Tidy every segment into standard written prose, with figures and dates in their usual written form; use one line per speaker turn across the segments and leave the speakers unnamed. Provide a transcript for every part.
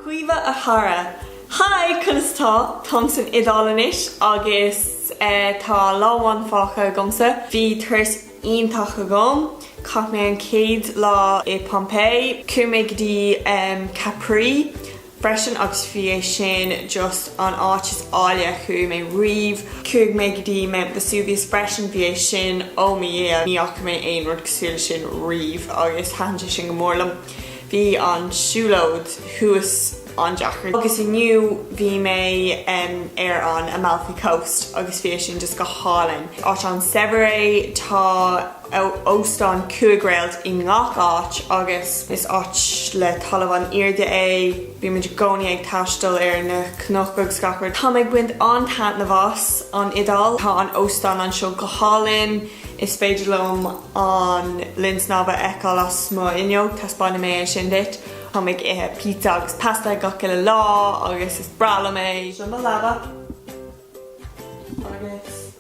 Caoimhe a chara. Hi, conas tá? Táim san Iodáil anois agus tá lá amháin fágtha agamsa. Bhí turas iontach agam. Chaith mé an chéad lá i Pompeii. Chuaigh mé go dtí Capri freisin agus bhí é sin just an áit is áille a chuaigh mé riamh. Chuaigh mé go dtí Mount Vesuvius freisin, bhí é sin, oh mo Dhia, ní fhaca mé aon rud cosúil leis sin riamh agus thaitin sé sin go mór liom. Bhí an siúlóid thuas an-deacair. Agus inniu bhí mé ar an Amalfi Coast agus bhí é sin just go hálainn. Áit an-saibhir é, tá óstán 5 réalt i ngach áit agus is áit le talamh an-airde é. Bímid i gcónaí ag taisteal ar na cnoic agus gach rud. Tá mé ag baint an-taitneamh as an Iodáil. Tá an óstán anseo go hálainn. Is féidir liom an linn snámha a fheiceáil as mo fhuinneog, taispeánfaidh mé é sin duit. Táim ag ithe pizza agus pasta gach uile lá agus is breá liom é. Seo mo leaba agus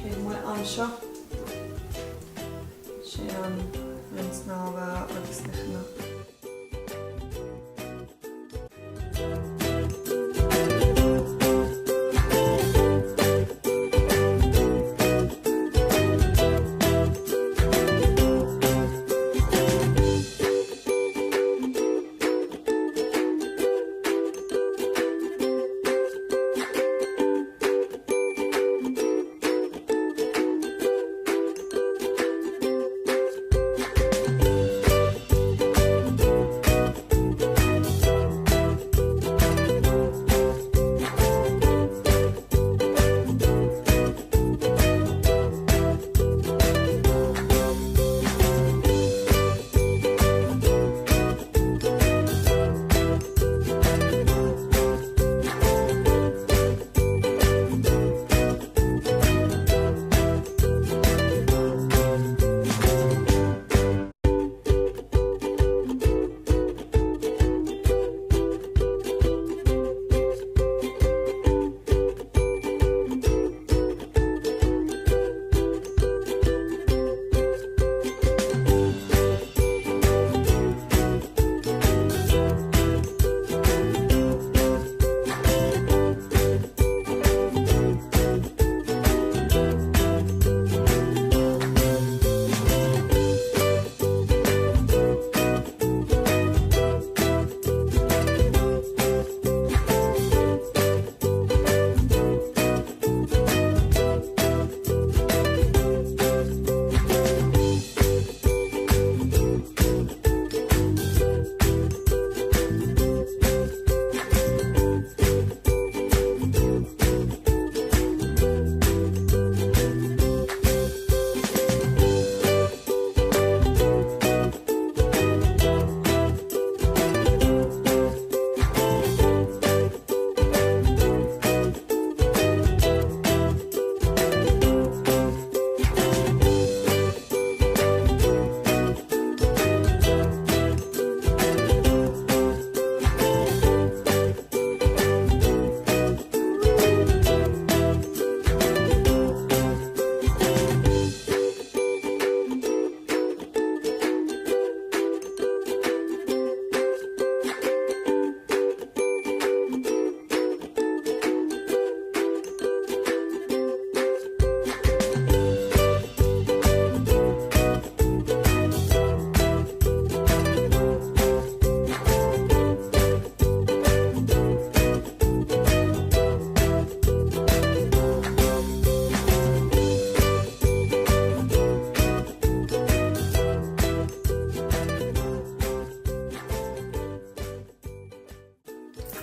taobh amuigh anseo, sin an linn snámha agus na cnoic.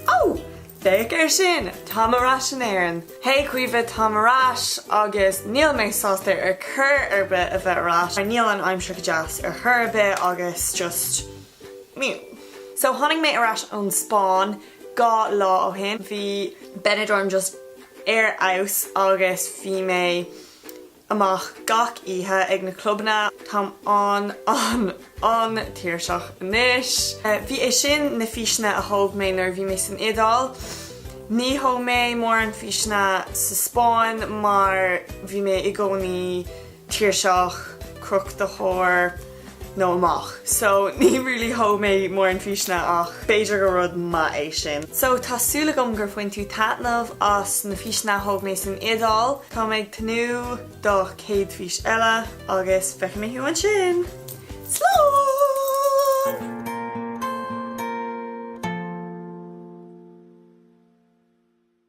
Ó! Féach air sin! Táim ar ais in Éirinn! Hey Caoimhe, táim ar ais agus níl mé sásta ar chor ar bith a bheith ar ais mar níl an aimsir go deas ar chor ar bith agus just meow. So tháinig mé ar ais ón Spáinn 2 lá ó shin. Bhí Benidorm just ar fheabhas agus bhí mé amach gach oíche ag na clubanna. Táim an, an, an-tuirseach anois. Bhí é sin na físeanna a thóg mé nuair a bhí mé san Iodáil. Ní thóg mé mórán físeanna sa Spáinn mar bhí mé i gcónaí tuirseach, crochta. nó amach. So ní really thóg mé mórán físeanna ach b'fhéidir gur rud maith é sin. So tá súil agam gur bhain tú taitneamh as na físeanna a thóg mé san Iodáil. Tá mé ag tnúth do chéad fís eile agus feicfidh mé thú ansin. Slán!